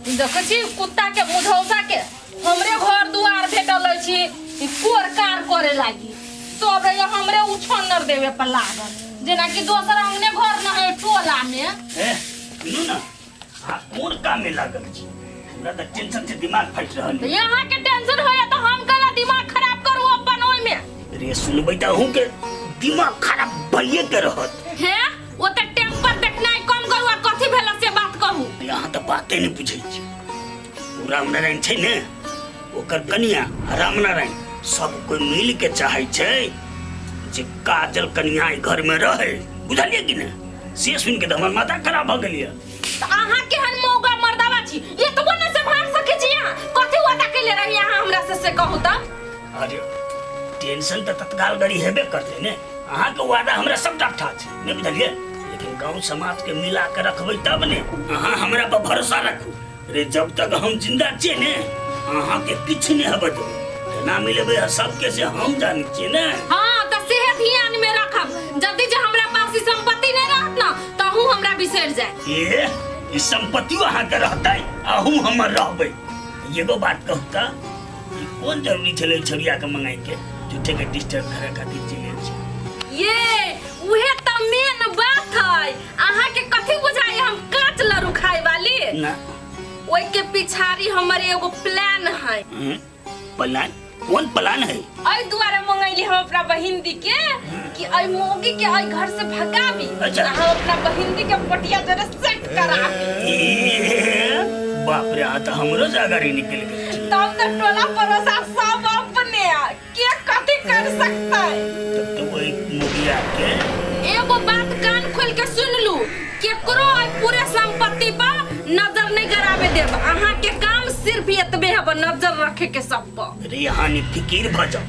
देखै छी कुत्ता के मुधौसा के हमरे घर दुआर भेटल अछि ई कोर कार करे लागी सब रहे हमरे उछन्नर देवे पर लागल जेनाकि दोसर अंगने घर न है टोला में। ए सुनू ना, अहाँ कोन काम में लागल छी? हमरा तऽ टेंशन से दिमाग फाटि रहल तऽ यहाँ के टेंशन होया तऽ हम कला दिमाग खराब करू अपन ओइ में? रे सुनबै तऽ अहूँ के दिमाग खराब भइए के रहत। हे ओते टेम्पर देखनाइ कम करू आ कथी भेल से बात कहू। यहाँ तऽ बाते नहि बुझै छी। ओ रामनारायण छै ने, ओकर कनिया आ रामनारायण सब कोई मिल के चाहे छै जे काजल कनिया एहि घर में रहे, बुझलियै कि ने? से सुनि के तऽ हमर माथा खराब भऽ गेल यऽ। तऽ अहाँ केहन मौगा मर्दावा छी, एतबो नहि सम्हार सकै छी अहाँ? कथी वादा केले रही अहाँ हमरा से, से कहू तऽ। अरे टेंशन तऽ तत्काल गड़ी हेबे करतै ने, अहाँके वादा हमरा सबटा ठा छै, नहि बुझलियै? लेकिन गाँव समाज के मिला के रखबै तब ने। अहाँ हमरा पर भरोसा रखू रे, जब तक हम जिंदा छियै ने अहाँके किछु नहि हेबऽ देबै। केना मिलेबै आ सबके से हम जानै छियै ने। हाँ तऽ सेहे ध्यान में रखब, जदि जे हमरा पास ई संपत्ति नहीं रहत ना तऽ अहूँ हमरा बिसरि जाय। ए ई संपत्तियो अहाँके रहतै, अहूँ हमर रहबै। एगो बात कहू तऽ ई कोन जरूरी छलै छड़िया के मंगाई के, झूठे के डिस्टर्ब करे खातिर चलि छै? ये उहे तऽ मेन बात है। अहाँ के कथी बुझाई हम कांच लड़ू खाए वाली? ना। ओई के पिछाड़ी हमर एगो प्लान है। प्लान? कोन प्लान है? एहि दुआरे मंगैली हम अपना बहिन दी के कि एहि मौगी के एहि घर से भगाबी। अच्छा। आ हम अपना बहिन दी के पटिया जरे सेट कराबी। ए, बाप रे, आ तऽ हमरो जागरी निकल गेल। तब तऽ टोला पड़ोसा सब अपने आ के कथी कर सकता है। तब तो वही मुगिया के एगो बात कान खोल के सुन लू, केकरो एहि पूरे संपत्ति पर नजर नहीं गराबे देब। अहाँ के काम सिर्फ एतबे है, नजर रखे के सब पर। अरे यहाँ ने फिकीर भ जाओ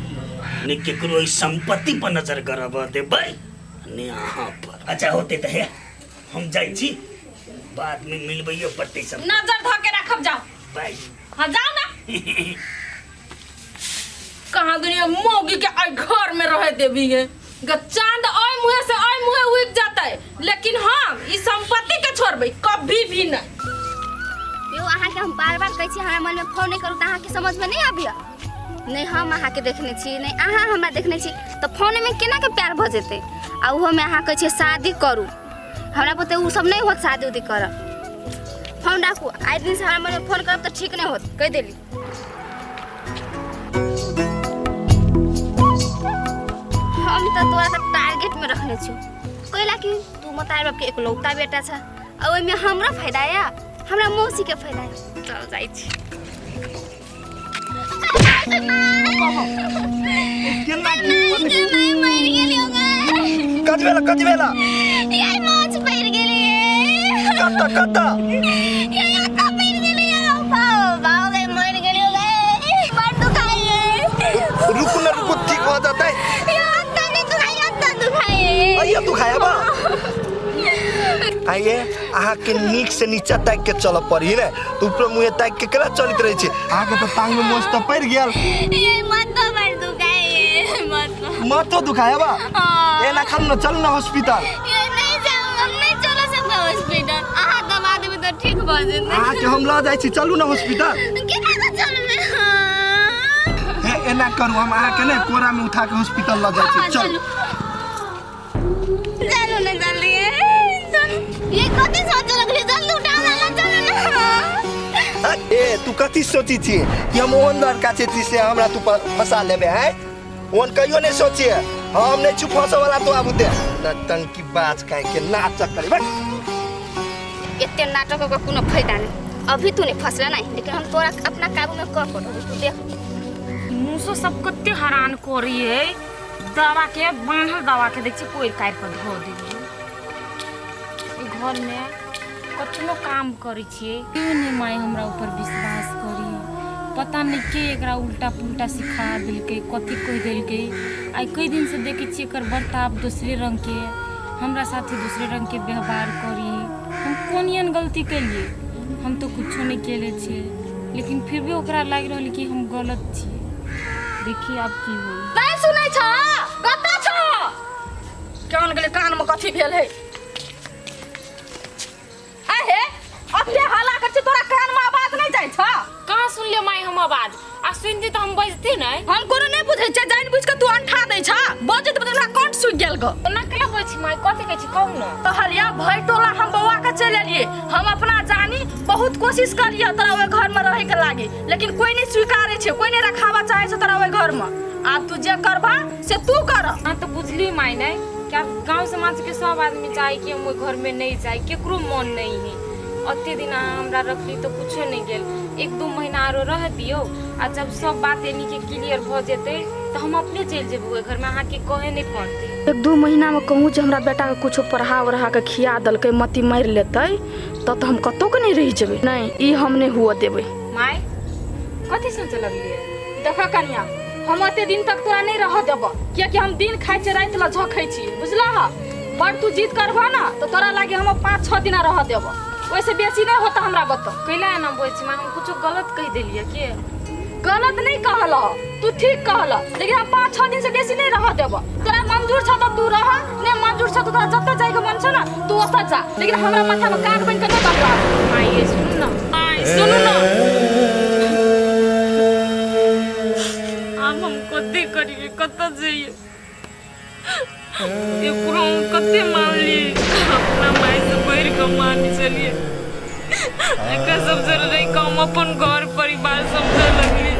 ने, केकरो एहि संपत्ति पर नजर गराबऽ देबै ने अहाँ पर। अच्छा होते तऽ हे हम जाइ छी, बाद में मिलबैयो पड़तै सब। नजर धऽ के रखब, जाओ। बाय। हाँ जाओ ना। कहाँ दुनिया मौगी के आई घर में रहे देवी है ग, चांद ओय मुहे से ओय मुहे उग जाता है, लेकिन हम इस संपत्ति के छोड़बे कभी भी नहीं। यो अहाँके हम बार बार कहै छी हमरा मन में फोन नहीं करू तऽ अहाँके समझ में नहीं आबैया। नहीं हम अहाँके देखने छी, नहीं अहाँ हमरा देखने छी, तऽ फोन में केना के प्यार भऽ जेतै? आ ओहो में अहाँ कहै छियै शादी करू, हमरा बुते ओ सब नहीं होत शादी उदी करब। फोन राखू, आइ दिन से हमरा मन में फोन करब तऽ ठीक नहीं होत, कहि देली। हम तऽ तोरा तऽ टारगेट में रखने छियौ, कैला कि तू मतार बाप के एकलौता बेटा छ, आ ओहिमे हमरा फायदा या हमरा मौसी के फायदा या। चल जाइ छी। केना कथी भेला, कथी भेला? माछ पड़ि गेलै। कतऽ कतऽ? रुकू ना, रुकू, ठीक भऽ जेतै। अइयो दुखाय बा? आइए अहाँके नीक से नीचा ताकि के चलऽ पड़ी ने, तऽ ऊपर मुँहे ताकि के केना चलैत रहै छै? अहाँके तऽ टांग में मोच तऽ पड़ि गेल। माथो दुखाय बा? एना खान न, चल ना हॉस्पिटल। अहाँके हम लऽ जाइ छी, चलू ना हॉस्पिटल। हे एना करू, हम अहाँके ने कोरा में उठा के हॉस्पिटल लऽ जाइ छी, चल। चलो ना जल्दी, चलो। ये कथी सोचे लगली? जल्दी उठा ना, चलो ना। ए तू कथी सोची छी कि हम ओहन लड़का छी से हमरा तू फंसा लेबे? हैं ओहन कहियो नहीं सोचिए, हम नहीं छु फंसे वाला। तो आबू दे नटंकी बाज काहे के नाटक करे बट। एते नाटक का कोनो फायदा नहीं। अभी तू नहीं फंसला नहीं, लेकिन हम तोरा अपना काबू में कर कर तू देख। मूसो सब कते हरान करी है, दवा के बान्हल दवा के देख छी कोई काट के धो दे। ई घर में कतनो काम करै छियै, क्यों नहीं माय हमरा ऊपर विश्वास करी? पता नहीं के एकरा उल्टा पुल्टा सिखा देलकै, कथी कहि देलकै। आइ कई दिन से देखै छियै एकर बर्ताव दोसरे रंग के, हमरा साथे दोसरे रंग के व्यवहार करी। हम कोन एहन गलती केलियै? हम तो कुछो नहीं केले छियै, लेकिन फिर भी ओकरा लागि रहल कि हम गलत छियै। देखी आब की होई। नहीं सुनै छ, कतऽ छ? कान गेलै, कान में कथी भेल है? आहे अते हल्ला कर छी, तोरा कान में आवाज आवाज आ सुनती तऽ हम बजती नहि। हम कोनो नहि बुझै छियै, जानि बुझि कऽ तू अंठा दै छ। बजैत बजैत हमरा कंठ सूखि गेल गो। ओना केला बजै छी माय, कथी कहै छी कहू ने। कहलियै भरि टोला हम बौआ के चलि एलियै। हम अपना जानी बहुत कोशिश करियै तोरा ओहि घरमे रहैके लागी, लेकिन कोई नहि स्वीकारै छै, कोई नहि रखाबऽ चाहै छै तोरा ओहि घरमे। आब तू जे करबा से तू कर। हाँ तऽ बुझली माय नहि कि आब गाँव समाज के सब आदमी चाहे कि हम ओहि घरमे नहि जाइ, केकरो मन नहि है। अते दिन अहाँ हमरा रखली तऽ कुछो नहि गेल, एक दू महीना आरो रह दियौ आ जब सब बात एनी के क्लियर भऽ जेतै तऽ हम अपने चलि जेबै ओहि घरमे, अहाँके कहै नहि पड़तै। एक दू महीनामे कहूँ जे हमरा बेटाके कुछो पढ़ा उढ़ा कऽ खिया देलकै, मति मारि लेतै तब तऽ हम कतहु के नहि रहि जेबै। नहि, ई हम नहि हुअ देबै। माय कथी सोचऽ लगलियै? देखऽ कनिया, हम एते दिन तक तोरा नहि रहऽ देबऽ, कियाकि हम दिन खाइ छियै राति लए झखै छी, बुझलह? बड़ तू जिद करबह ने तऽ तोरा लागे हम 5-6 दिना रहऽ देबऽ, ओहिसँ बेसी नहि होतऽ हमरा बतऽ। कैला एना बजै छी माय, हम कुछो गलत कहि देलियै के? गलत नहि कहलह तू, ठीक कहलह, लेकिन हम 5-6 दिन से बेसी नहि रहऽ देबऽ। तोरा मंजूर छौ तऽ तू रह, नहि मंजूर छौ तऽ तोरा जतऽ जाइके मन छौ ने तू ओतऽ जा, लेकिन हमरा माथामे काग बनि कऽ नहि बहला। माय ये सुनू ने, माय सुनू ने, आब हम कते करियै, कतऽ जइयै? एकरो हम कते मानलियै, अपना माय से बढ़ि कऽ मानै छलियै। एकरा सबसँ रहि कऽ हम अपन घर परिवार समझऽ लगलियै।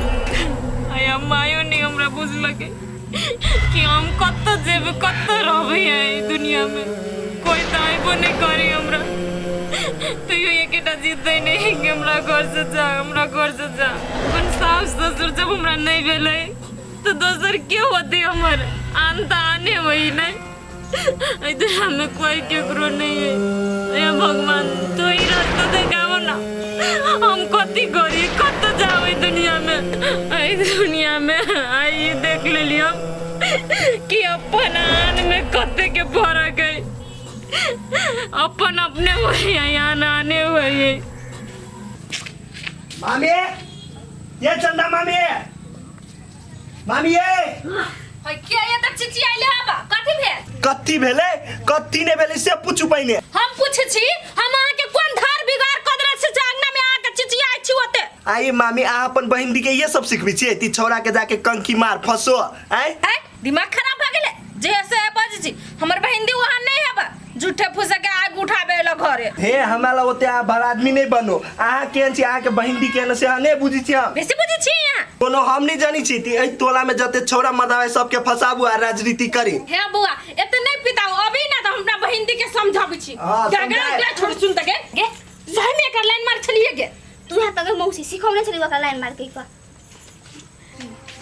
आइ आब मायो नहि हमरा बुझलकै कि हम कतऽ जेबै, कतऽ रहबै एहि दुनियामे। कोइ तऽ अयबो नहि करै हमरा, तैयो एकेटा जिद नहि कि हमरा घरसँ जा, हमरा घरसँ जा। अपन सास ससुर जब हमरा नहि भेलै तऽ दोसर के होतै हमर? आन तऽ आने वही नहि, एहि दुनियामे कोइ केकरो नहि है। हे भगवान, तू ही रास्ता देखाबो ना, हम कथी करी, कतऽ जाब एहि दुनियामे? एहि दुनियामे आइ ई देख लेलियै हम कि अपन आनमे कते के फरक है। अपन अपने वही है, आन आने वही है। मामी ये चंदा मामी, मामी ये के ये तक चिचियाइले हबा? कथी भेल? कथी भेलै कथी नहि भेलै से पूछू पहिने। हम पूछै छी, हम अहाँ के कोन धार बिगाड़ कऽ देने छी जे अंगना में अहाँ के चिचियाइ छी ओते? आई मामी, अहाँ अपन बहिन दी के ये सब सिखबै छियै? ती छौड़ा के जाके कंकी मार फसो आय। आय दिमाग खराब भऽ गेलै जे से बजै छी। हमर बहिन दी वहाँ नहीं हबा, झूठे फूसे के आग उठाबे ला घरे। हे हमरा लग ओते अहाँ भला आदमी नहीं बनो। अहाँ केहन छी, अहाँ के बहिन दी केहन से अहाँ नहीं बुझै छी। हम बेसी बुझै छी अहाँ? कोनो हम नहीं जानी छी ती एहि टोला में जते छौड़ा मदावे सबके फसाबू आ राजनीति करी। हे बुआ, एते नहीं पिताओ अभी ना तो हमरा बहिन दी के समझाबै छी। हाँ, गे, गे, समझाए। गे, छोड़ सुन त गे। गे, सही में एकर लाइन मार छलिए गे। तू यहाँ तक मौसी सिखौने छली ओकरा लाइन मार के कह।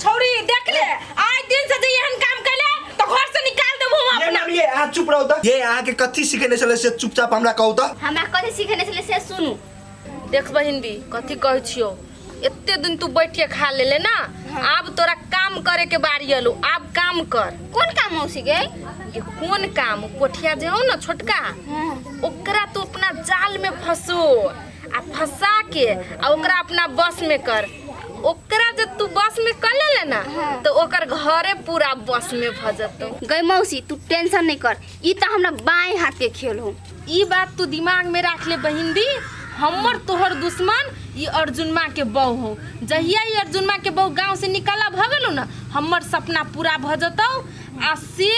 छौड़ी देख ले, आइ दिन से जे एहन काम कैले तो घर से निकाल देबो हम ये अपना। मामी, ये अहाँ चुप रहू त। ये अहाँ के कथी सिखेने छलै से चुपचाप हमरा कहू त। हमरा कथी सिखेने छलै से सुनू। देख बहिन दी, कथी कहै छियौ, एते दिन तू बैठ के खा लेले ना, आब तोरा काम करे के बारी एलौ, आब काम कर। कोन काम मौसी गे? ये कोन काम? कोठिया जे हौ ना छोटका, ओकरा तू अपना जाल में फंसो आ फंसा के आ ओकरा अपना बस में कर। ओकरा जब तू बस में कर ले ना तो ओकर घरे पूरा बस में भ जतौ। गई मौसी, तू टेंशन नहीं कर, ई त हमरा बाएं हाथ के खेल हो। ई बात तू दिमाग में राख ले बहिन दी, हमर तोहर दुश्मन ई अर्जुनमा के बहू हो। जहिया ई अर्जुनमा के बहू गांव से निकला भ गेलौ ना, हमर सपना पूरा भ जतौ आ से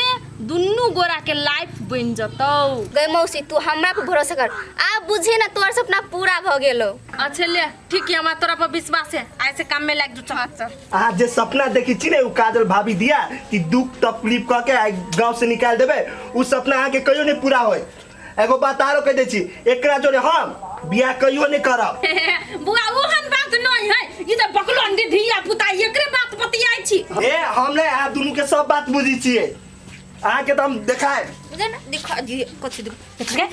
दुन्नू गोरा के लाइफ बन जतौ। गई मौसी, तू हमरा पर भरोसा कर, आप बुझे ना तोहर सपना पूरा भ गेलो। अच्छा ले ठीक है, हमरा तोरा पर विश्वास है, ऐसे काम में लाग जो। चल चल। अहाँ जे सपना देखी छी ने उ काजल भाभी दिया कि दुख तकलीफ कह के आइ गांव से निकाल देबे, उ सपना अहाँ के कहियो नहीं पूरा होय। एगो बात आरो कह दै छी, एकरा जोड़े हम बियाह कहियो नहीं करब। बुआ ओहन बात नहीं है, ई त बकलोंडी धिया पुता एकरे बात बतियाइ छी। ए हम नहीं, अहाँ दुनू के सब बात बुझी छियै, अहाँ के त हम देखाएब। बुझे ना दिखा जी कथी देख गे,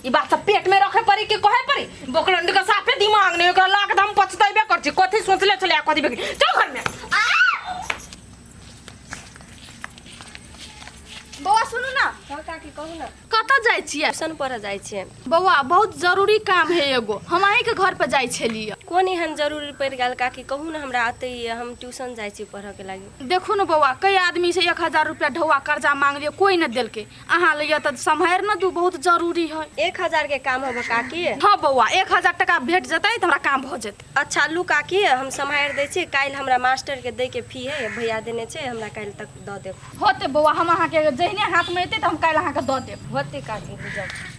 ई बात सब पेट में रखे पड़ी के कहे पड़ी। बकलोंडी के साफे दिमाग नहीं, एकरा लाख हम पछताइबे कर छी, कथी सोचले छले आ कथी बेक। चल घर में। बौआ सुनू ना। हां काकी कहू ना। कतऽ जाइ छियै? ट्यूशन पढ़ऽ जाइ छियै। बौआ, बहुत जरूरी काम है एगो, हम अहीँके घर पर जाइ छलियै। कोन एहन जरूरी पड़ि गेल काकी? कहू ने हमरा, अतै हम ट्यूशन जाइ छी पढ़ऽके लागि। देखू ने बौआ, कई आदमी से 1000 रुपया ढौआ कर्जा मांगलियै, कोई न देलकै। अहाँ लैया तऽ सम्हारि न दू, बहुत जरूरी है। 1000 के काम होबे काकी? हाँ बौआ, 1000 टका भेट जेतै तऽ हमरा काम भऽ जेतै। अच्छा लू काकी, हम सम्हारि दै छी। काल्हि हमरा मास्टरके दैके फी है, भैया देने छै हमरा, काल्हि तक दऽ देब। होतै बौआ, हम अहाँके जहिने हाथमे एतै तऽ हम काल्हि अहाँके दऽ देब। होतै काकी, बुझब।